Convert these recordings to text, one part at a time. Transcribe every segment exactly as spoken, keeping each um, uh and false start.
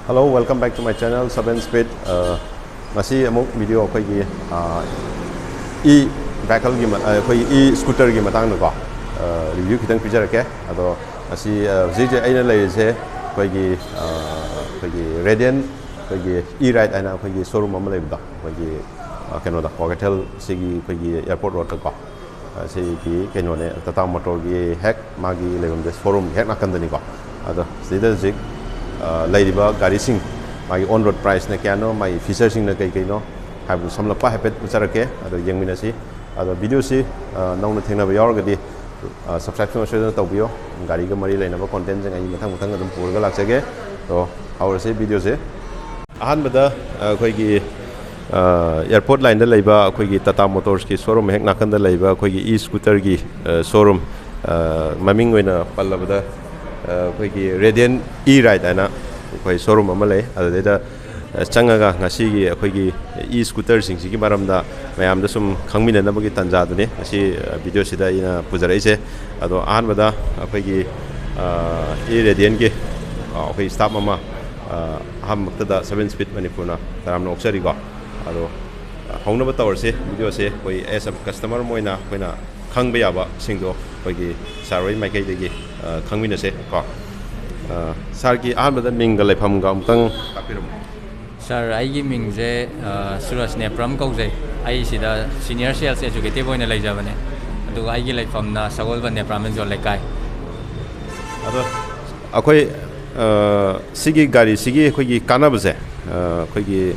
Hello, welcome back to my channel, Seven Speed. Uh, ꯉꯁꯤ ꯑꯃꯨꯛ video ꯑꯩꯈꯣꯏꯒꯤ, uh, e vehicle ꯒꯤ ꯃ-, ꯑ, ꯑꯩꯈꯣꯏꯒꯤ e scooter ꯒꯤ ꯃꯇꯥꯡꯗꯀꯣ, uh, review ꯈꯤꯇꯪ ꯄꯤꯖꯔꯛꯀꯦ꯫ ꯑꯗꯣ ꯉꯁꯤ, uh, ꯍꯧꯖꯤꯛ ꯍꯧꯖꯤꯛ ꯑꯩꯅ ꯂꯩꯔꯤꯁꯦ ꯑꯩꯈꯣꯏꯒꯤ, uh, ꯑꯩꯈꯣꯏꯒꯤ Radiant, ꯑꯩꯈꯣꯏꯒꯤ e-ride ꯍꯥꯏꯅ ꯑꯩꯈꯣꯏꯒꯤ showroom ꯑꯃ ꯂꯩꯕꯗꯣ, ꯑꯩꯈꯣꯏꯒꯤ, uh, ꯀꯩꯅꯣꯗ, ꯀ꯭ꯋꯥꯀꯩꯊꯦꯜ ꯁꯤꯒꯤ ꯑꯩꯈꯣꯏꯒꯤ airport road ꯇꯀꯣ꯫ ꯑ, ꯁꯤꯒꯤ ꯀꯩꯅꯣꯅꯦ, Tata Motor ꯒꯤ ꯍꯦꯛ ꯃꯥꯒꯤ ꯂꯩꯐꯝꯁꯦ, showroom ꯒꯤ ꯍꯦꯛ ꯅꯥꯀꯟꯗꯅꯤꯀꯣ꯫ ꯑꯗꯣ ꯁꯤꯗ ꯍꯧꯖꯤꯛ, ꯑ, ꯂꯩꯔꯤꯕ ꯒꯥꯔꯤꯁꯤꯡ, ꯃꯥꯒꯤ on road price ꯅ ꯀꯌꯥꯅꯣ, ꯃꯥꯒꯤ feature ꯁꯤꯡꯅ ꯀꯩ ꯀꯩꯅꯣ ꯍꯥꯏꯕꯗꯨ ꯁꯝꯂꯞꯄ ꯍꯥꯏꯐꯦꯠ ꯎꯠꯆꯔꯛꯀꯦ꯫ ꯑꯗꯣ ꯌꯦꯡꯃꯤꯟꯅꯁꯤ꯫ ꯑꯗꯣ ꯚꯤꯗꯤꯑꯣꯁꯤ, ꯑ, ꯅꯧꯅ ꯊꯦꯡꯅꯕ ꯌꯥꯎꯔꯒꯗꯤ, ꯑ, subscribe ꯁꯨꯡꯁꯣꯏ ꯁꯣꯏꯗꯅ ꯇꯧꯕꯤꯌꯣ꯫ ꯒꯥꯔꯤꯒ ꯃꯔꯤ ꯂꯩꯅꯕ content ꯁꯤꯡ ꯑꯩ ꯃꯊꯪ ꯃꯊꯪ ꯑꯗꯨꯝ ꯄꯨꯔꯒ ꯂꯥꯛꯆꯒꯦ꯫ ꯑꯗꯣ ꯍꯧꯔꯁꯤ ꯚꯤꯗꯤꯑꯣꯁꯦ꯫ ꯑꯍꯥꯟꯕꯗ, ꯑ, ꯑꯩꯈꯣꯏꯒꯤ, ꯑ, airport line ꯗ ꯂꯩꯕ ꯑꯩꯈꯣꯏꯒꯤ Tata Motors ꯀꯤ showroom ꯍꯦꯛ ꯅꯥꯀꯟꯗ ꯂꯩꯕ ꯑꯩꯈꯣꯏꯒꯤ e scooter ꯒꯤ, ꯑ, showroom, ꯑ, ꯃꯃꯤꯡ ꯑꯣꯏꯅ ꯄꯜꯂꯕꯗ, ꯑ, ꯑꯩꯈꯣꯏꯒꯤ Radiant e-ride ꯍꯥꯏꯅ ꯑꯩꯈꯣꯏ showroom ꯑꯃ ꯂꯩ꯫ ꯑꯗꯨꯗꯩꯗ, ꯑ, ꯆꯪꯉꯒ ꯉꯁꯤꯒꯤ ꯑꯩꯈꯣꯏꯒꯤ e scooter ꯁꯤꯡꯁꯤꯒꯤ ꯃꯔꯝꯗ ꯃꯌꯥꯝꯗ ꯁꯨꯝ ꯈꯪꯃꯤꯟꯅꯅꯕꯒꯤ ꯇꯥꯟꯖꯥꯗꯨꯅꯤ ꯉꯁꯤ, ꯑ, ꯚꯤꯗꯤꯑꯣꯁꯤꯗ ꯑꯩꯅ ꯄꯨꯖꯔꯛꯏꯁꯦ꯫ ꯑꯗꯣ ꯑꯍꯥꯟꯕꯗ ꯑꯩꯈꯣꯏꯒꯤ, ꯑ, e Radiant ꯀꯤ, ꯑ, ꯑꯩꯈꯣꯏ staff ꯑꯃ, ꯑ, ꯑꯍꯥꯟꯕꯃꯛꯇꯗ Seven Speed ꯃꯅꯤꯄꯨꯔꯅ ꯇꯔꯥꯝꯅ ꯑꯣꯛꯆꯔꯤꯀꯣ꯫ ꯑꯗꯣ, ꯑ, ꯍꯧꯅꯕ ꯇꯧꯔꯁꯦ ꯚꯤꯗꯤꯑꯣꯁꯦ꯫ ꯑꯩꯈꯣꯏ as a customer ꯑꯃ ꯑꯣꯏꯅ ꯑꯩꯈꯣꯏꯅ ꯈꯪꯕ ꯌꯥꯕꯁꯤꯡꯗꯣ ꯑꯩꯈꯣꯏꯒꯤ sir ꯍꯣꯏ ꯃꯥꯏꯀꯩꯗꯒꯤ, ꯑ, ꯈꯪꯃꯤꯟꯅꯁꯦ ꯀꯣ꯫ ꯑ, sir ꯒꯤ ꯑꯍꯥꯟꯕꯗ ꯃꯤꯡꯒ ꯂꯩꯐꯝꯒ ꯑꯃꯨꯛꯇꯪ ꯇꯥꯛꯄꯤꯔꯝꯃꯨ꯫ Sir, ꯑꯩꯒꯤ ꯃꯤꯡꯁꯦ, ꯑ, ꯁꯨꯔꯖ ꯅꯦꯄ꯭ꯔꯝ ꯀꯧꯖꯩ꯫ ꯑꯩ ꯁꯤꯗ senior sales executive ꯑꯣꯏꯅ ꯂꯩꯖꯕꯅꯦ꯫ ꯑꯗꯨꯒ ꯑꯩꯒꯤ ꯂꯩꯐꯝꯅ ꯁꯒꯣꯜꯕꯟ ꯅꯦꯄ꯭ꯔꯥꯝ ꯃꯦꯟꯖꯣꯜ ꯂꯩꯀꯥꯏ꯫ ꯑꯗꯣ ꯑꯩꯈꯣꯏ, ꯑ, ꯁꯤꯒꯤ ꯒꯥꯔꯤꯁꯤꯒꯤ ꯑꯩꯈꯣꯏꯒꯤ ꯀꯥꯟꯅꯕꯁꯦ, ꯑ, ꯑꯩꯈꯣꯏꯒꯤ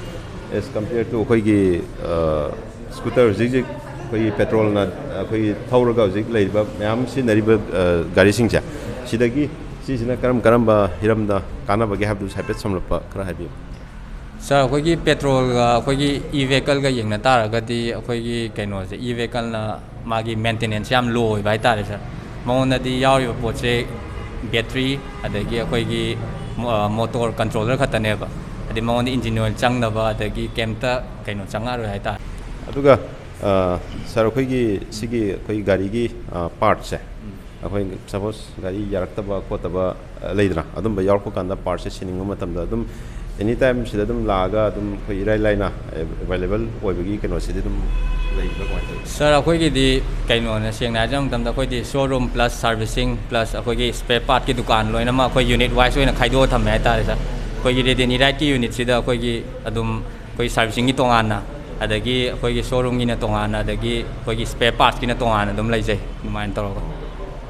as compare to ꯑꯩꯈꯣꯏꯒꯤ, ꯑ, scooter ꯍꯧꯖꯤꯛ ꯍꯧꯖꯤꯛ ꯑꯩꯈꯣꯏꯒꯤ petrol ꯅ ꯑꯩꯈꯣꯏꯒꯤ ꯊꯧꯔꯒ ꯍꯧꯖꯤꯛ ꯂꯩꯔꯤꯕ ꯃꯌꯥꯝ ꯁꯤꯖꯤꯟꯅꯔꯤꯕ, ꯑ, ꯒꯥꯔꯤꯁꯤꯡꯁꯦ, ꯁꯤꯗꯒꯤ ꯁꯤꯁꯤꯅ ꯀꯔꯝ ꯀꯔꯝꯕ ꯍꯤꯔꯝꯗ ꯀꯥꯟꯅꯕꯒꯦ ꯍꯥꯏꯕꯗꯨ ꯍꯥꯏꯐꯦꯠ ꯁꯝꯂꯞꯄ ꯈꯔ ꯍꯥꯏꯕꯤꯌꯨ꯫ Sir, ꯑꯩꯈꯣꯏꯒꯤ petrol ꯒ ꯑꯩꯈꯣꯏꯒꯤ e vehicle ꯒ ꯌꯦꯡꯅ ꯇꯥꯔꯒꯗꯤ ꯑꯩꯈꯣꯏꯒꯤ ꯀꯩꯅꯣꯁꯦ, e vehicle ꯅ ꯃꯥꯒꯤ maintenance ꯌꯥꯝ low ꯑꯣꯏꯕ ꯍꯥꯏꯇꯥꯔꯦ sir꯫ ꯃꯉꯣꯟꯗꯗꯤ ꯌꯥꯎꯔꯤꯕ ꯄꯣꯠꯁꯦ battery, ꯑꯗꯒꯤ ꯑꯩꯈꯣꯏꯒꯤ ꯃꯣ-, ꯑ, motor controller ꯈꯛꯇꯅꯦꯕ꯫ ꯍꯥꯏꯗꯤ ꯃꯉꯣꯟꯗ engine oil ꯆꯪꯗꯕ, ꯑꯗꯒꯤ ꯀꯩꯝꯇ ꯀꯩꯅꯣ ꯆꯪꯉꯛꯑꯔꯣꯏ ꯍꯥꯏꯇꯥꯔꯦ꯫ ꯑꯗꯨꯒ, ꯑ, sir, ꯑꯩꯈꯣꯏꯒꯤ ꯁꯤꯒꯤ ꯑꯩꯈꯣꯏ ꯒꯥꯔꯤꯒꯤ, ꯑ, part ꯁꯦ, ꯎꯝ꯫ ꯑꯩꯈꯣꯏ ꯁꯄꯣꯁ ꯒꯥꯔꯤ ꯌꯥꯔꯛꯇꯕ ꯈꯣꯠꯇꯕ, ꯑ, ꯂꯩꯗꯅ, ꯑꯗꯨꯝꯕ ꯌꯥꯎꯔꯛꯄ ꯀꯥꯟꯗ ꯄꯥꯔꯠꯁꯦ ꯁꯤꯟꯅꯤꯡꯕ ꯃꯇꯝꯗ ꯑꯗꯨꯝ ꯑꯦꯅꯤ ꯇꯥꯏꯝ ꯁꯤꯗ ꯑꯗꯨꯝ ꯂꯥꯛꯑꯒ ꯑꯗꯨꯝ ꯑꯩꯈꯣꯏ ꯏꯔꯥꯏ ꯂꯥꯏꯅ ꯑꯦ-, ꯑꯦꯕꯥꯏꯂꯦꯕꯜ ꯑꯣꯏꯕꯒꯤ ꯀꯩꯅꯣꯁꯤꯗꯤ ꯑꯗꯨꯝ ꯂꯩꯕ꯭ꯔꯥ, ꯀꯃꯥꯏꯅ ꯇꯧꯋꯤ? ꯁꯥꯔ, ꯑꯩꯈꯣꯏꯒꯤꯗꯤ ꯀꯩꯅꯣꯅꯦ, ꯁꯦꯡꯅ ꯍꯥꯏꯖꯕ ꯃꯇꯝꯗ ꯑꯩꯈꯣꯏꯗꯤ ꯁꯣꯔꯨꯝ ꯄ꯭ꯂꯁ ꯁꯥꯔꯚꯤꯁꯤꯡ ꯄ꯭ꯂꯁ ꯑꯩꯈꯣꯏꯒꯤ ꯁ꯭ꯄꯦꯌꯔ ꯄꯥꯔꯠꯀꯤ ꯗꯨꯀꯥꯟ ꯂꯣꯏꯅꯃꯛ ꯑꯩꯈꯣꯏ ꯌꯨꯅꯤꯠ ꯋꯥꯏꯁ ꯑꯣꯏꯅ ꯈꯥꯏꯗꯣꯛꯑ ꯊꯝꯃꯦ ꯍꯥꯏꯇꯥꯔꯦ ꯁꯥꯔ꯫ ꯑꯩꯈꯣꯏꯒꯤ ꯔꯦꯗꯤꯅꯤ ꯔꯥꯏꯠꯀꯤ ꯌꯨꯅꯤꯠꯁꯤꯗ ꯑꯩꯈꯣꯏꯒꯤ ꯑꯗꯨꯝ ꯑꯩꯈꯣꯏ ꯁꯥꯔꯚꯤꯁꯤꯡꯒꯤ ꯇꯣꯉꯥꯟꯅ, ꯑꯗꯒꯤ ꯑꯩꯈꯣꯏꯒꯤ ꯁꯣꯔꯨꯝꯒꯤꯅ ꯇꯣꯉꯥꯟꯅ, ꯑꯗꯒꯤ ꯑꯩꯈꯣꯏꯒꯤ ꯁ꯭ꯄꯦꯌꯔ ꯄꯥꯔꯠꯁꯀꯤꯅ ꯇꯣꯉꯥꯟꯅ ꯑꯗꯨꯝ ꯂꯩꯖꯩ, ꯑꯗꯨꯃꯥꯏꯅ ꯇꯧꯔꯒ꯫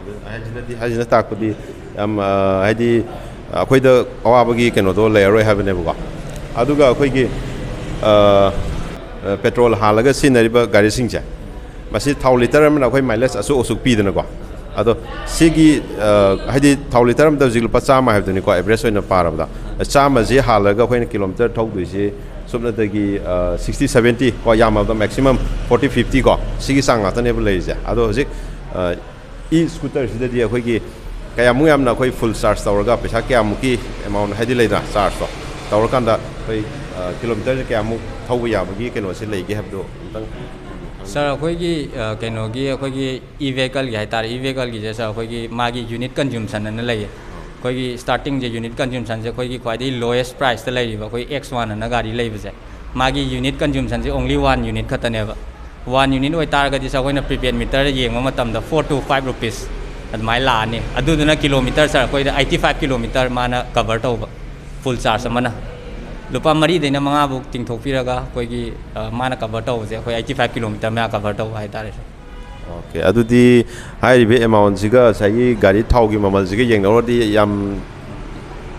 ꯑꯗꯨ ꯍꯥꯏꯁꯤꯅꯗꯤ, ꯍꯥꯏꯁꯤꯅ ꯇꯥꯛꯄꯗꯤ ꯌꯥꯝ, ꯑ, ꯍꯥꯏꯗꯤ ꯑꯩꯈꯣꯏꯗ ꯑꯋꯥꯕꯒꯤ ꯀꯩꯅꯣꯗꯣ ꯂꯩꯔꯔꯣꯏ ꯍꯥꯏꯕꯅꯦꯕꯀꯣ꯫ ꯑꯗꯨꯒ ꯑꯩꯈꯣꯏꯒꯤ, ꯑ, ꯑ, ꯄꯦꯇ꯭ꯔꯣꯜ ꯍꯥꯜꯂꯒ ꯁꯤꯖꯤꯟꯅꯔꯤꯕ ꯒꯥꯔꯤꯁꯤꯡꯁꯦ, ꯃꯁꯤ ꯊꯥꯎ ꯂꯤꯇꯔ ꯑꯃꯅ ꯑꯩꯈꯣꯏ ꯃꯥꯏꯂꯦꯖ ꯑꯁꯨꯛ ꯑꯁꯨꯛ ꯄꯤꯗꯅꯀꯣ꯫ ꯑꯗꯣ ꯁꯤꯒꯤ, ꯑ, ꯍꯥꯏꯗꯤ ꯊꯥꯎ ꯂꯤꯇꯔ ꯑꯃꯗ ꯍꯧꯖꯤꯛ ꯂꯨꯄꯥ ꯆꯥꯝꯃ ꯍꯥꯏꯕꯗꯨꯅꯤꯀꯣ, ꯑꯦꯚꯔꯦꯖ ꯑꯣꯏꯅ ꯄꯥꯔꯕꯗ꯫ ꯆꯥꯝꯃꯁꯤ ꯍꯥꯜꯂꯒ ꯑꯩꯈꯣꯏꯅ ꯀꯤꯂꯣꯃꯤꯇꯔ ꯊꯧꯗꯣꯏꯁꯤ ꯁꯨꯞꯅꯇꯒꯤ, ꯑ, ꯁꯤꯛꯁꯇꯤ, ꯁꯕꯦꯟꯇꯤ ꯀꯣ, ꯌꯥꯝꯃꯕꯗ ꯃꯦꯛꯁꯤꯃꯝ ꯐꯣꯔꯇꯤ, ꯐꯤꯐꯇꯤ ꯀꯣ, ꯁꯤꯒꯤ ꯆꯥꯡ ꯉꯥꯛꯇꯅꯦꯕ ꯂꯩꯔꯤꯁꯦ꯫ ꯑꯗꯣ ꯍꯧꯖꯤꯛ, ꯑ, ꯏ ꯁ꯭ꯀꯨꯇꯔꯁꯤꯗꯗꯤ ꯑꯩꯈꯣꯏꯒꯤ ꯀꯌꯥꯃꯨꯛ ꯌꯥꯝꯅ ꯑꯩꯈꯣꯏ ꯐꯨꯜ ꯆꯥꯔꯖ ꯇꯧꯔꯒ ꯄꯩꯁꯥ ꯀꯌꯥꯃꯨꯛꯀꯤ ꯑꯦꯃꯥꯎꯟ, ꯍꯥꯏꯗꯤ ꯂꯩꯗꯅ, ꯆꯥꯔꯖꯇꯣ ꯇꯧꯔꯀꯥꯟꯗ ꯑꯩꯈꯣꯏ, ꯑ, ꯀꯤꯂꯣꯃꯤꯇꯔꯁꯦ ꯀꯌꯥꯃꯨꯛ ꯊꯧꯕ ꯌꯥꯕꯒꯤ ꯀꯩꯅꯣꯁꯦ ꯂꯩꯒꯦ ꯍꯥꯏꯕꯗꯣ ꯑꯃꯨꯛꯇꯪ꯫ ꯁꯥꯔ, ꯑꯩꯈꯣꯏꯒꯤ, ꯑ, ꯀꯩꯅꯣꯒꯤ, ꯑꯩꯈꯣꯏꯒꯤ ꯏ ꯚꯦꯍꯤꯀꯜꯒꯤ ꯍꯥꯏꯇꯥꯔꯦ, ꯏ ꯚꯦꯍꯤꯀꯜꯒꯤꯁꯦ ꯁꯥꯔ, ꯑꯩꯈꯣꯏꯒꯤ ꯃꯥꯒꯤ ꯌꯨꯅꯤꯠ ꯀꯟꯖꯨꯝꯁꯟ ꯑꯅ ꯂꯩꯌꯦ꯫ ꯑꯩꯈꯣꯏꯒꯤ ꯁ꯭ꯇꯥꯔꯇꯤꯡꯁꯦ, ꯌꯨꯅꯤꯠ ꯀꯟꯖꯨꯝꯁꯟꯁꯦ ꯑꯩꯈꯣꯏꯒꯤ ꯈ꯭ꯋꯥꯏꯗꯒꯤ ꯂꯣꯌꯦꯁ ꯄ꯭ꯔꯥꯏꯁꯇ ꯂꯩꯔꯤꯕ ꯑꯩꯈꯣꯏ ꯑꯦꯛꯁ ꯋꯥꯟ ꯑꯅ ꯒꯥꯔꯤ ꯂꯩꯕꯁꯦ, ꯃꯥꯒꯤ ꯌꯨꯅꯤꯠ ꯀꯟꯖꯨꯝꯁꯟꯁꯦ only one unit ꯈꯛꯇꯅꯦꯕ꯫ One unit ꯑꯣꯏꯇꯥꯔꯒꯗꯤ ꯁꯥꯔ, ꯑꯩꯈꯣꯏꯅ prepaid meterꯗ ꯌꯦꯡꯕ ꯃꯇꯝꯗ four to five rupees ꯑꯗꯨꯃꯥꯏꯅ ꯂꯥꯛꯑꯅꯤ꯫ ꯑꯗꯨꯗꯨꯅ ꯀꯤꯂꯣꯃꯤꯇꯔ ꯁꯥꯔ, ꯑꯩꯈꯣꯏꯗ eighty five kilometer ꯃꯥꯅ cover ꯇꯧꯕ, ꯐꯨꯜ ꯆꯥꯔꯖ ꯑꯃꯅ꯫ ꯂꯨꯄꯥ ꯃꯔꯤꯗꯩꯅ ꯃꯉꯥꯐꯧ ꯇꯤꯡꯊꯣꯛꯄꯤꯔꯒ ꯑꯩꯈꯣꯏꯒꯤ, ꯑ, ꯃꯥꯅ cover ꯇꯧꯕꯁꯦ ꯑꯩꯈꯣꯏ eighty five kilometer ꯃꯌꯥ cover ꯇꯧꯕ ꯍꯥꯏꯇꯥꯔꯦ ꯁꯥꯔ꯫ ꯑꯣꯀꯦ, ꯑꯗꯨꯗꯤ ꯍꯥꯏꯔꯤꯕ ꯑꯦꯃꯥꯎꯟꯁꯤꯒ ꯉꯁꯥꯏꯒꯤ ꯒꯥꯔꯤ ꯊꯥꯎꯒꯤ ꯃꯃꯜꯁꯤꯒ ꯌꯦꯡꯅꯧꯔꯗꯤ ꯌꯥꯝ,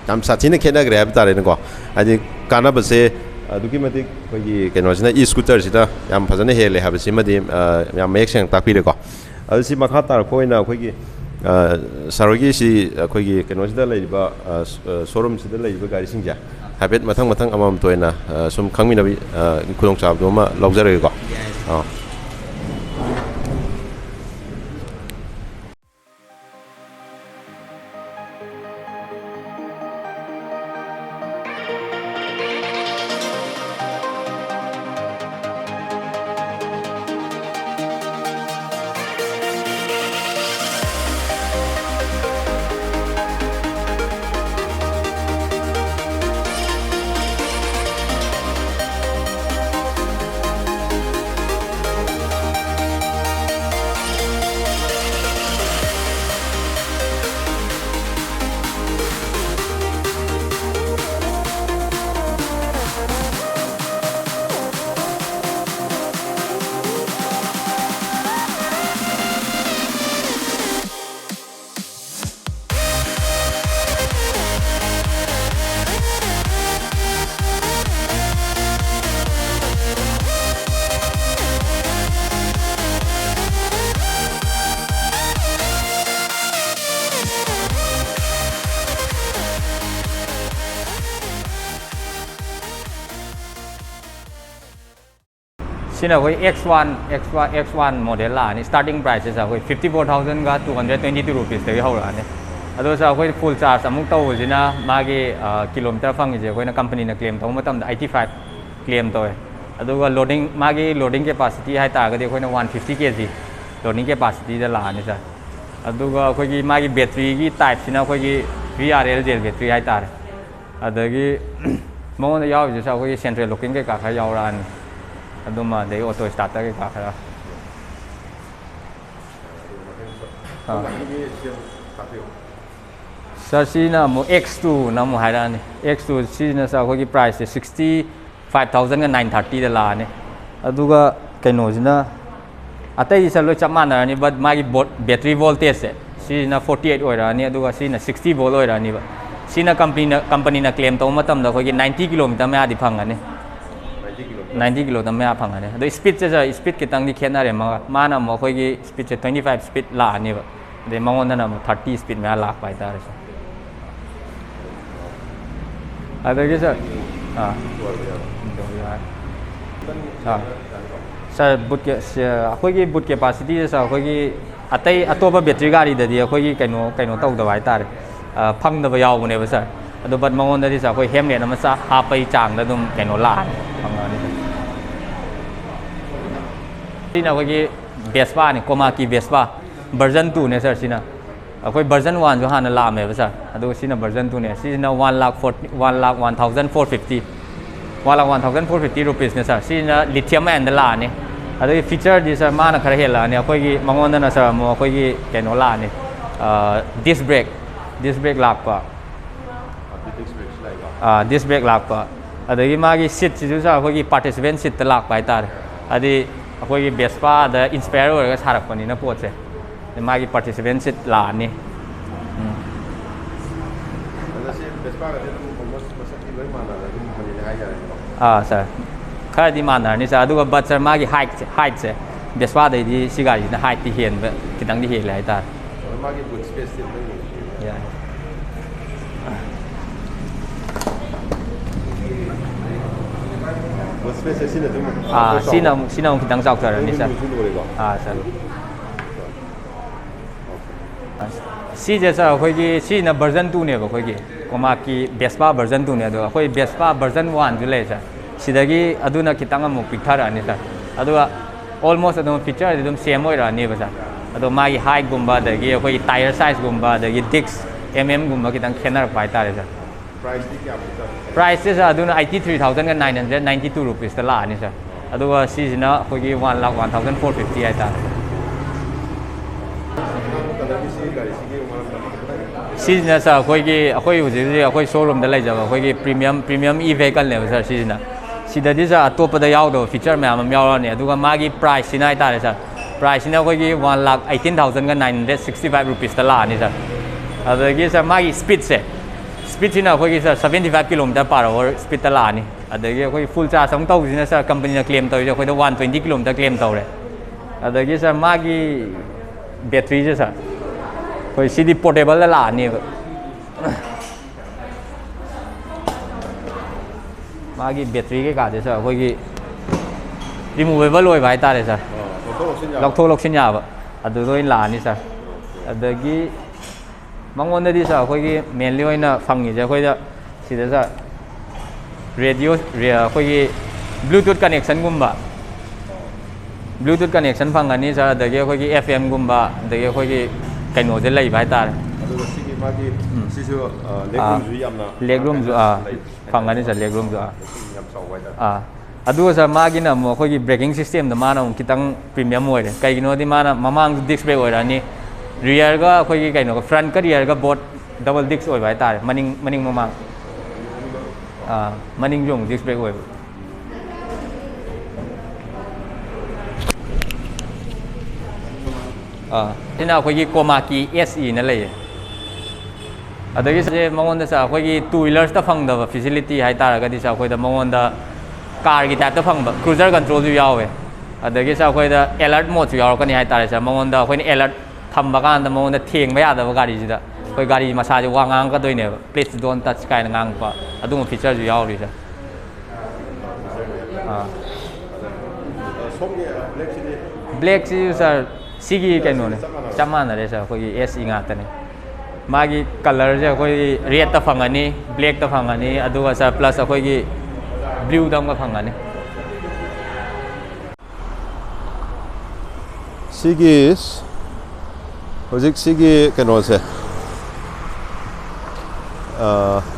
ꯌꯥꯝ ꯁꯥꯊꯤꯅ ꯈꯦꯠꯅꯈ꯭ꯔꯦ ꯍꯥꯏꯕ ꯇꯥꯔꯦꯅꯦꯀꯣ꯫ ꯍꯥꯏꯗꯤ ꯀꯥꯟꯅꯕꯁꯦ ꯑꯗꯨꯛꯀꯤ ꯃꯇꯤꯛ ꯑꯩꯈꯣꯏꯒꯤ ꯀꯩꯅꯣꯁꯤꯅ, ꯏ ꯁ꯭ꯀꯨꯇꯔꯁꯤꯅ ꯌꯥꯝ ꯐꯖꯅ ꯍꯦꯜꯂꯦ ꯍꯥꯏꯕꯁꯤꯃꯗꯤ, ꯑ, ꯌꯥꯝ ꯃꯌꯦꯛ ꯁꯦꯡꯅ ꯇꯥꯛꯄꯤꯔꯦꯀꯣ꯫ ꯑꯗꯨ ꯁꯤ ꯃꯈꯥ ꯇꯥꯔꯛꯄ ꯑꯣꯏꯅ ꯑꯩꯈꯣꯏꯒꯤ, ꯑ, ꯁꯥꯔ ꯍꯣꯏꯒꯤ ꯁꯤ ꯑꯩꯈꯣꯏꯒꯤ ꯀꯩꯅꯣꯁꯤꯗ ꯂꯩꯔꯤꯕ, ꯑ, ꯁ-, ꯑ, ꯁꯣꯔꯨꯝꯁꯤꯗ ꯂꯩꯔꯤꯕ ꯒꯥꯔꯤꯁꯤꯡꯁꯦ ꯍꯥꯏꯐꯦꯠ ꯃꯊꯪ ꯃꯊꯪ ꯑꯃꯃꯝꯇ ꯑꯣꯏꯅ, ꯑ, ꯁꯨꯝ ꯈꯪꯃꯤꯟꯅꯕꯒꯤ, ꯑ, ꯈꯨꯗꯣꯡꯆꯥꯕꯗꯨ ꯑꯃ ꯂꯧꯖꯔꯒꯦꯀꯣ꯫ ꯑꯥ꯫ ꯁꯤꯅ ꯑꯩꯈꯣꯏ X one, X one, X one model ꯂꯥꯛꯑꯅꯤ꯫ Starting price ꯁꯦ ꯑꯩꯈꯣꯏ fifty four thousand two hundred twenty two rupees ꯇꯒꯤ ꯍꯧꯔꯛꯑꯅꯤ꯫ ꯑꯗꯣ ꯁꯥꯔ, ꯑꯩꯈꯣꯏ full charge ꯑꯃꯨꯛ ꯇꯧꯕꯁꯤꯅ ꯃꯥꯒꯤ ꯀꯤꯂꯣꯃꯤꯇꯔ ꯐꯪꯉꯤꯁꯦ ꯑꯩꯈꯣꯏꯅ company ꯅ claim ꯇꯧꯕ ꯃꯇꯝꯗ eighty five claim ꯇꯧꯋꯦ꯫ ꯑꯗꯨꯒ loading, ꯃꯥꯒꯤ loading capacity ꯍꯥꯏꯇꯥꯔꯒꯗꯤ ꯑꯩꯈꯣꯏꯅ one fifty K G loading capacity ꯗ ꯂꯥꯛꯑꯅꯤ ꯁꯥꯔ꯫ ꯑꯗꯨꯒ ꯑꯩꯈꯣꯏꯒꯤ ꯃꯥꯒꯤ battery ꯒꯤ type ꯁꯤꯅ ꯑꯩꯈꯣꯏꯒꯤ V R L gel battery ꯍꯥꯏꯇꯥꯔꯦ꯫ ꯑꯗꯒꯤ ꯃꯉꯣꯟꯗ ꯌꯥꯎꯔꯤꯁꯤꯁꯨ ꯑꯩꯈꯣꯏꯒꯤ central locking ꯀꯩꯀꯥ ꯈꯔ ꯌꯥꯎꯔꯛꯑꯅꯤ꯫ ꯑꯗꯨꯃ ꯑꯗꯩ auto starter ꯀꯩꯀꯥ ꯈꯔ꯫ ꯑꯥ꯫ ꯁꯥꯔ, ꯁꯤꯅ ꯑꯃꯨꯛ X two ꯅ ꯑꯃꯨꯛ ꯍꯥꯏꯔꯛꯑꯅꯤ꯫ X two ꯁꯤꯁꯤꯅ ꯁꯥꯔ ꯑꯩꯈꯣꯏꯒꯤ price ꯁꯦ sixty five thousand nine thirty ꯗ ꯂꯥꯛꯑꯅꯤ꯫ ꯑꯗꯨꯒ ꯀꯩꯅꯣꯁꯤꯅ, ꯑꯇꯩꯗꯤ ꯁꯥꯔ ꯂꯣꯏ ꯆꯞ ꯃꯥꯟꯅꯔꯅꯤ, but ꯃꯥꯒꯤ ꯕꯣꯠ-, battery voltage ꯁꯦ ꯁꯤꯁꯤꯅ forty eight ꯑꯣꯏꯔꯛꯑꯅꯤ, ꯑꯗꯨꯒ ꯁꯤꯅ sixty volt ꯑꯣꯏꯔꯛꯑꯅꯤꯕ꯫ ꯁꯤꯅ company ꯅ, company ꯅ claim ꯇꯧꯕ ꯃꯇꯝꯗ ꯑꯩꯈꯣꯏꯒꯤ ninety kilometer ꯃꯌꯥꯗꯤ ꯐꯪꯒꯅꯤ꯫ Ninety kilometer ꯃꯌꯥ ꯐꯪꯒꯅꯤ꯫ ꯑꯗꯣ speed ꯁꯦ ꯁꯥꯔ, speed ꯈꯤꯇꯪꯗꯤ ꯈꯦꯠꯅꯔꯦ꯫ ꯃꯥꯒ, ꯃꯥꯅ ꯑꯃꯨꯛ ꯑꯩꯈꯣꯏꯒꯤ speed ꯁꯦ twenty five speed ꯂꯥꯛꯑꯅꯤꯕ꯫ ꯑꯗꯩ ꯃꯉꯣꯟꯗꯅ ꯑꯃꯨꯛ thirty speed ꯃꯌꯥ ꯂꯥꯛꯄ ꯍꯥꯏꯇꯥꯔꯦ ꯁꯥꯔ꯫ ꯑꯗꯒꯤ ꯁꯥꯔ, ꯑꯥ, ꯑꯥ꯫ ꯁꯥꯔ, boot ꯀꯦ-, ꯁ-, ꯑꯩꯈꯣꯏꯒꯤ boot capacity ꯁꯦ ꯁꯥꯔ, ꯑꯩꯈꯣꯏꯒꯤ ꯑꯇꯩ ꯑꯇꯣꯞꯄ battery ꯒꯥꯔꯤꯗꯗꯤ ꯑꯩꯈꯣꯏꯒꯤ ꯀꯩꯅꯣ, ꯀꯩꯅꯣ ꯇꯧꯗꯕ ꯍꯥꯏꯇꯥꯔꯦ, ꯑ, ꯐꯪꯗꯕ ꯌꯥꯎꯕꯅꯦꯕ ꯁꯥꯔ꯫ ꯑꯗꯣ but ꯃꯉꯣꯟꯗꯗꯤ ꯁꯥꯔ, ꯑꯩꯈꯣꯏ helmet ꯑꯃ ꯆꯥ-, ꯍꯥꯞꯄꯒꯤ ꯆꯥꯡꯗ ꯑꯗꯨꯝ ꯀꯩꯅꯣ ꯂꯥꯛꯑꯅꯤ, ꯐꯪꯉꯛꯑꯅꯤ ꯁꯥꯔ꯫ ꯁꯤꯅ ꯑꯩꯈꯣꯏꯒꯤ Vespa ꯅꯤ, Kawasaki Vespa version two ꯅꯦ ꯁꯥꯔ꯫ ꯁꯤꯅ ꯑꯩꯈꯣꯏ version one ꯁꯨ ꯍꯥꯟꯅ ꯂꯥꯛꯑꯝꯃꯦꯕ ꯁꯥꯔ, ꯑꯗꯨꯒ ꯁꯤꯅ version two ꯅꯦ꯫ ꯁꯤꯁꯤꯅ one lakh forty, one lakh one thousand four fifty, one lakh one thousand four fifty rupees ꯅꯦ ꯁꯥꯔ꯫ ꯁꯤꯁꯤꯅ lithium ion ꯗ ꯂꯥꯛꯑꯅꯤ꯫ ꯑꯗꯨꯒꯤ feature ꯗꯤ ꯁꯥꯔ, ꯃꯥꯅ ꯈꯔ ꯍꯦꯜꯂꯛꯑꯅꯤ꯫ ꯑꯩꯈꯣꯏꯒꯤ ꯃꯉꯣꯟꯗꯅ ꯁꯥꯔ ꯑꯃꯨꯛ ꯑꯩꯈꯣꯏꯒꯤ ꯀꯩꯅꯣ ꯂꯥꯛꯑꯅꯤ, disc brake, disc brake ꯂꯥꯛꯄ꯫ ꯑꯥ, disc brake ꯂꯥꯛꯄ꯫ ꯑꯗꯒꯤ ꯃꯥꯒꯤ seat ꯁꯤꯁꯨ ꯁꯥꯔ, ꯑꯩꯈꯣꯏꯒꯤ participant seat ꯇ ꯂꯥꯛꯄ ꯍꯥꯏꯇꯥꯔꯦ꯫ ꯍꯥꯏꯗꯤ ꯑꯩꯈꯣꯏꯒꯤ Vespa ꯗ inspire ꯑꯣꯏꯔꯒ ꯁꯥꯔꯛꯄꯅꯤꯅ ꯄꯣꯠꯁꯦ꯫ ꯑꯗꯩ ꯃꯥꯒꯤ participant seat ꯂꯥꯛꯑꯅꯤ꯫ ꯎꯝ꯫ ꯑꯗ ꯁꯤ Vespa ꯒꯗꯤ ꯑꯗꯨꯝ almost ꯃꯁꯛꯇꯤ ꯂꯣꯏ ꯃꯥꯟꯅꯔꯦ, ꯑꯗꯨꯝ ꯃꯅꯤꯅꯦ ꯍꯥꯏ ꯌꯥꯔꯦꯀꯣ꯫ ꯑꯥ, ꯁꯥꯔ꯫ ꯈꯔꯗꯤ ꯃꯥꯟꯅꯔꯅꯤ ꯁꯥꯔ꯫ ꯑꯗꯨꯒ but ꯁꯥꯔ, ꯃꯥꯒꯤ height ꯁꯦ, height ꯁꯦ Vespa ꯗꯩꯗꯤ ꯁꯤ ꯒꯥꯔꯤꯁꯤꯅ height ꯇꯤ ꯍꯦꯟꯕ, ꯈꯤꯇꯪꯗꯤ ꯍꯦꯜꯂꯦ ꯍꯥꯏꯇꯥꯔꯦ꯫ ꯑꯗꯣ ꯃꯥꯒꯤ boot space ꯇꯤ ꯑꯝꯇ ꯌꯦꯡꯁꯤ꯫ ꯌꯥꯏ꯫ Boot ꯁ꯭ꯄꯦꯁꯁꯦ ꯁꯤꯅꯗꯤ ꯑꯃꯨꯛ ꯑꯥ ꯈꯔ ꯁꯤꯅ ꯆꯥꯎꯕ꯫ ꯑꯃꯨꯛ ꯁꯤꯅ ꯑꯃꯨꯛ ꯈꯤꯇꯪ ꯆꯥꯎꯊꯔꯅꯤ ꯁꯥꯔ꯫ ꯂꯨꯝꯁꯨ ꯂꯨꯔꯦꯀꯣ꯫ ꯑꯥ ꯁꯥꯔ꯫ ꯁꯤꯁꯦ ꯁꯥꯔ ꯑꯩꯈꯣꯏꯒꯤ ꯁꯤꯅ version two ꯅꯦꯕ ꯑꯩꯈꯣꯏꯒꯤ ꯀꯣꯃꯥꯛꯀꯤ Vespa version two ꯅꯦ꯫ ꯑꯗꯣ ꯑꯩꯈꯣꯏ Vespa version one ꯁꯨ ꯂꯩ ꯁꯥꯔ꯫ ꯁꯤꯗꯒꯤ ꯑꯗꯨꯅ ꯈꯤꯇꯪ ꯑꯃꯨꯛ ꯄꯤꯛꯊꯔꯛꯑꯅꯤ ꯁꯥꯔ꯫ ꯑꯗꯨꯒ almost ꯑꯗꯨꯝ feature ꯗꯤ ꯑꯗꯨꯝ same ꯑꯣꯏꯔꯛꯑꯅꯦꯕ ꯁꯥꯔ꯫ ꯑꯗꯣ ꯃꯥꯒꯤ height ꯀꯨꯝꯕ ꯑꯗꯒꯤ ꯑꯩꯈꯣꯏꯒꯤ tyre size ꯀꯨꯝꯕ ꯑꯗꯒꯤ disc M M ꯒꯨꯝꯕ ꯈꯤꯇꯪ ꯈꯦꯠꯅꯔꯛꯄ ꯍꯥꯏꯇꯥꯔꯦ ꯁꯥꯔ꯫ Price ꯇꯤ ꯀꯌꯥꯃꯨꯛꯇ? Price ꯁꯦ ꯁꯥꯔ ꯑꯗꯨꯅ eighty three thousand nine hundred ninety two rupees ꯇ ꯂꯥꯛꯑꯅꯤ ꯁꯥꯔ꯫ ꯑꯗꯨꯒ ꯁꯤꯁꯤꯅ ꯑꯩꯈꯣꯏꯒꯤ one lakh one thousand four fifty ꯍꯥꯏꯇꯥꯔꯦ꯫ ꯑꯉꯥꯡꯕ colour ꯒꯤ ꯁꯤꯒꯤ ꯒꯥꯔꯤꯁꯤꯒꯤ ꯃꯔꯝꯗ ꯈꯤꯇꯪ ꯁꯤꯁꯤꯅ ꯁꯥꯔ ꯑꯩꯈꯣꯏꯒꯤ ꯑꯩꯈꯣꯏ ꯍꯧꯖꯤꯛ ꯍꯧꯖꯤꯛ ꯑꯩꯈꯣꯏ showroom ꯗ ꯂꯩꯖꯕ ꯑꯩꯈꯣꯏꯒꯤ premium premium e vehicle ꯅꯦꯕ ꯁꯥꯔ ꯁꯤꯁꯤꯅ꯫ ꯁꯤꯗꯗꯤ ꯁꯥꯔ ꯑꯇꯣꯞꯄꯗ ꯌꯥꯎꯗꯕ feature ꯃꯌꯥꯝ ꯑꯃ ꯌꯥꯎꯔꯛꯑꯅꯤ꯫ ꯑꯗꯨꯒ ꯃꯥꯒꯤ price ꯁꯤꯅ ꯍꯥꯏꯇꯥꯔꯦ ꯁꯥꯔ, price ꯁꯤꯅ ꯑꯩꯈꯣꯏꯒꯤ one lakh eighteen thousand nine hundred sixty five rupees ꯇ ꯂꯥꯛꯑꯅꯤ ꯁꯥꯔ꯫ ꯑꯗꯒꯤ ꯁꯥꯔ ꯃꯥꯒꯤ speed ꯁꯦ, speed ꯁꯤꯅ ꯑꯩꯈꯣꯏꯒꯤ ꯁꯥꯔ seventy five kilometer per hour speed ꯇ ꯂꯥꯛꯑꯅꯤ꯫ ꯑꯗꯒꯤ ꯑꯩꯈꯣꯏꯒꯤ full charge ꯑꯃꯨꯛ ꯇꯧꯕꯁꯤꯅ ꯁꯥꯔ company ꯅ claim ꯇꯧꯔꯤꯁꯦ ꯑꯩꯈꯣꯏꯗ one twenty kilometer claim ꯇꯧꯔꯦ꯫ ꯑꯗꯒꯤ ꯁꯥꯔ ꯃꯥꯒꯤ battery ꯁꯦ ꯁꯥꯔ ꯑꯩꯈꯣꯏ ꯁꯤꯗꯤ portable ꯗ ꯂꯥꯛꯑꯅꯦꯕ꯫ ꯃꯥꯒꯤ battery ꯀꯩꯀꯥꯁꯦ ꯁꯥꯔ ꯑꯩꯈꯣꯏꯒꯤ removable ꯑꯣꯏꯕ ꯍꯥꯏꯇꯥꯔꯦ ꯁꯥꯔ꯫ ꯑꯣ, ꯂꯧꯊꯣꯛ ꯂꯧꯁꯤꯟ ꯌꯥꯕ꯫ ꯂꯧꯊꯣꯛ ꯂꯧꯁꯤꯟ ꯌꯥꯕ꯫ ꯑꯗꯨꯗ ꯑꯣꯏꯅ ꯂꯥꯛꯑꯅꯤ ꯁꯥꯔ꯫ ꯑꯗꯒꯤ ꯃꯉꯣꯟꯗꯗꯤ ꯁꯥꯔ ꯑꯩꯈꯣꯏꯒꯤ mainly ꯑꯣꯏꯅ ꯐꯪꯉꯤꯁꯦ ꯑꯩꯈꯣꯏꯗ ꯁꯤꯗ ꯁꯥꯔ radio, ꯑꯩꯈꯣꯏꯒꯤ Bluetooth connection ꯒꯨꯝꯕ, Bluetooth connection ꯐꯪꯒꯅꯤ ꯁꯥꯔ꯫ ꯑꯗꯒꯤ ꯑꯩꯈꯣꯏꯒꯤ F M ꯒꯨꯝꯕ, ꯑꯗꯒꯤ ꯑꯩꯈꯣꯏꯒꯤ ꯀꯩꯅꯣꯁꯦ ꯂꯩꯕ ꯍꯥꯏꯇꯥꯔꯦ꯫ ꯑꯗꯨꯒ ꯁꯤꯒꯤ ꯃꯥꯒꯤ ꯁꯤꯁꯨ leg room ꯁꯨ ꯌꯥꯝꯅ Leg room ꯁꯨ, ꯑꯥ, ꯐꯪꯒꯅꯤ ꯁꯥꯔ, leg room ꯁꯨ, ꯑꯥ꯫ Leg room ꯌꯥꯝ ꯆꯥꯎꯕ ꯍꯥꯏꯇꯥꯔꯦ꯫ ꯑꯥ, ꯑꯗꯨꯒ ꯁꯥꯔ ꯃꯥꯒꯤꯅ ꯑꯃꯨꯛ ꯑꯩꯈꯣꯏꯒꯤ braking system ꯗ ꯃꯥꯅ ꯑꯃꯨꯛ ꯈꯤꯇꯪ premium ꯑꯣꯏꯔꯦ꯫ ꯀꯩꯒꯤꯅꯣꯗꯤ ꯃꯥꯅ ꯃꯃꯥꯡꯁꯨ disc brake ꯑꯣꯏꯔꯛꯑꯅꯤ, rear ꯒ ꯑꯩꯈꯣꯏꯒꯤ ꯀꯩꯅꯣꯒ, front ꯀ rear ꯒ both double disc ꯑꯣꯏꯕ ꯍꯥꯏꯇꯥꯔꯦ, ꯃꯅꯤꯡ ꯃꯅꯤꯡ ꯃꯃꯥꯡ꯫ ꯑꯥ, ꯃꯅꯤꯡꯁꯨ ꯑꯃꯨꯛ disc brake ꯑꯣꯏꯕ꯫ ꯑꯥ, ꯁꯤꯅ ꯑꯩꯈꯣꯏꯒꯤ ꯀꯣꯃꯥꯀꯤ S E ꯅ ꯂꯩꯌꯦ꯫ ꯑꯗꯒꯤ ꯁꯦ ꯃꯉꯣꯟꯗ ꯁꯥꯔ ꯑꯩꯈꯣꯏꯒꯤ two wheelers ꯇ ꯐꯪꯗꯕ facility ꯍꯥꯏꯇꯥꯔꯒꯗꯤ ꯁꯥꯔ ꯑꯩꯈꯣꯏꯗ ꯃꯉꯣꯟꯗ car ꯒꯤ type ꯇ ꯐꯪꯕ cruiser control ꯁꯨ ꯌꯥꯎꯋꯦ꯫ ꯑꯗꯒꯤ ꯁꯥꯔ ꯑꯩꯈꯣꯏꯗ alert mode ꯁꯨ ꯌꯥꯎꯔꯛꯀꯅꯤ ꯍꯥꯏꯇꯥꯔꯦ ꯁꯥꯔ꯫ ꯃꯉꯣꯟꯗ ꯑꯩꯈꯣꯏꯅ alert ꯊꯝꯕ ꯀꯥꯟꯗ ꯃꯉꯣꯟꯗ ꯊꯦꯡꯕ ꯌꯥꯗꯕ ꯒꯥꯔꯤꯁꯤꯗ ꯑꯩꯈꯣꯏ ꯒꯥꯔꯤ ꯃꯁꯥꯁꯦ ꯋꯥ ꯉꯥꯡꯉꯛꯀꯗꯣꯏꯅꯦꯕ, "Please don't touch" ꯀꯥꯏꯅ ꯉꯥꯡꯉꯛꯄ ꯑꯗꯨꯒꯨꯝꯕ feature ꯁꯨ ꯌꯥꯎꯔꯤ ꯁꯥꯔ꯫ ꯑꯥ꯫ ꯁꯣꯝꯒꯤ ꯕ꯭ꯂꯦꯛꯁꯤꯗꯤ? ꯕ꯭ꯂꯦꯛꯁꯤꯁꯨ ꯁꯥꯔ, ꯁꯤꯒꯤ ꯀꯩꯅꯣꯅꯦ, ꯆꯞ ꯃꯥꯟꯅꯔꯦ ꯁꯥꯔ, ꯑꯩꯈꯣꯏꯒꯤ ꯑꯦꯁ ꯏ ꯉꯥꯛꯇꯅꯦ꯫ ꯃꯥꯒꯤ ꯀꯂꯔꯁꯦ ꯑꯩꯈꯣꯏꯒꯤ ꯔꯦꯠꯇ ꯐꯪꯒꯅꯤ, ꯕ꯭ꯂꯦꯛꯇ ꯐꯪꯒꯅꯤ, ꯑꯗꯨꯒ ꯁꯥꯔ ꯄ꯭ꯂꯁ ꯑꯩꯈꯣꯏꯒꯤ ꯕ꯭ꯂ꯭ꯌꯨꯗ ꯑꯃꯒ ꯐꯪꯒꯅꯤ꯫ ꯁꯤꯒꯤ ꯍꯧꯖꯤꯛ ꯁꯤꯒꯤ ꯀꯩꯅꯣꯁꯦ,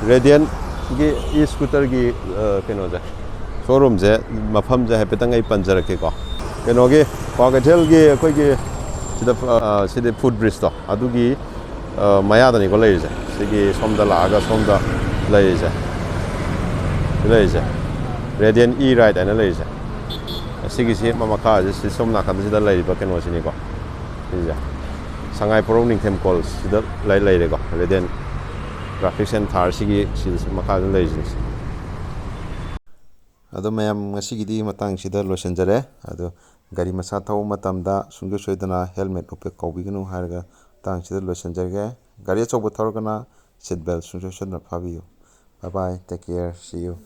ꯔꯦꯗꯤꯌꯟꯒꯤ ꯏ ꯁ꯭ꯀꯨꯇꯔꯒꯤ ꯀꯩꯅꯣꯁꯦ, ꯁꯣꯔꯨꯝꯁꯦ, ꯃꯐꯝꯁꯦ ꯍꯥꯏꯐꯦꯠꯇꯪ ꯑꯩ ꯄꯟꯖꯔꯛꯀꯦꯀꯣ꯫ ꯀꯩꯅꯣꯒꯤ ꯀ꯭ꯋꯥꯀꯩꯊꯦꯜꯒꯤ ꯑꯩꯈꯣꯏꯒꯤ ꯁꯤꯗ, ꯁꯤꯗꯤ ꯐꯨꯠ ꯕ꯭ꯔꯤꯖꯇꯣ, ꯑꯗꯨꯒꯤ ꯃꯌꯥꯗꯅꯤꯀꯣ ꯂꯩꯔꯤꯁꯦ꯫ ꯁꯤꯒꯤ ꯁꯣꯝꯗ ꯂꯥꯛꯑꯒ ꯁꯣꯝꯗ ꯂꯩꯔꯤꯁꯦ, ꯁꯤ ꯂꯩꯔꯤꯁꯦ, ꯔꯦꯗꯤꯌꯟ ꯏ ꯔꯥꯏꯠ ꯍꯥꯏꯅ ꯂꯩꯔꯤꯁꯦ꯫ ꯁꯤꯒꯤꯁꯤ ꯃꯈꯥꯁꯦ, ꯁꯤ ꯁꯣꯝ ꯅꯥꯀꯟꯁꯤꯗ ꯂꯩꯔꯤꯕ ꯀꯩꯅꯣꯁꯤꯅꯤꯀꯣ꯫ ꯁꯤꯁꯦ ꯁꯉꯥꯏ ꯄꯣꯔꯧ ꯅꯤꯡꯊꯦꯝ ꯀꯣꯜꯁꯤꯗ ꯂꯩ-, ꯂꯩꯔꯦꯀꯣ꯫ ꯔꯦꯗꯤꯌꯟ ꯒ꯭ꯔꯥꯐꯤꯛꯁ ꯑꯦꯟ ꯊꯥꯔꯁꯤꯒꯤ ꯁꯤꯗ ꯃꯈꯥꯗ ꯂꯩꯔꯤꯁꯤꯅꯤ꯫ ꯑꯗꯣ ꯃꯌꯥꯝ, ꯉꯁꯤꯒꯤꯗꯤ ꯃꯇꯥꯡꯁꯤꯗ ꯂꯣꯏꯁꯤꯟꯖꯔꯦ꯫ ꯑꯗꯣ ꯒꯥꯔꯤ ꯃꯆꯥ ꯊꯧꯕ ꯃꯇꯝꯗ ꯁꯨꯡꯁꯣꯏ ꯁꯣꯏꯗꯅ ꯍꯦꯜꯃꯦꯠ ꯎꯞꯄ ꯀꯥꯎꯕꯤꯒꯅꯨ ꯍꯥꯏꯔꯒ ꯃꯇꯥꯡꯁꯤꯗ ꯂꯣꯏꯁꯤꯟꯖꯔꯒꯦ꯫ ꯒꯥꯔꯤ ꯑꯆꯧꯕ ꯊꯧꯔꯒꯅ ꯁꯤꯠ ꯕꯦꯜ ꯁꯨꯡꯁꯣꯏ ꯁꯣꯏꯗꯅ ꯐꯥꯕꯤꯌꯨ꯫ Bye bye, take care, see you꯫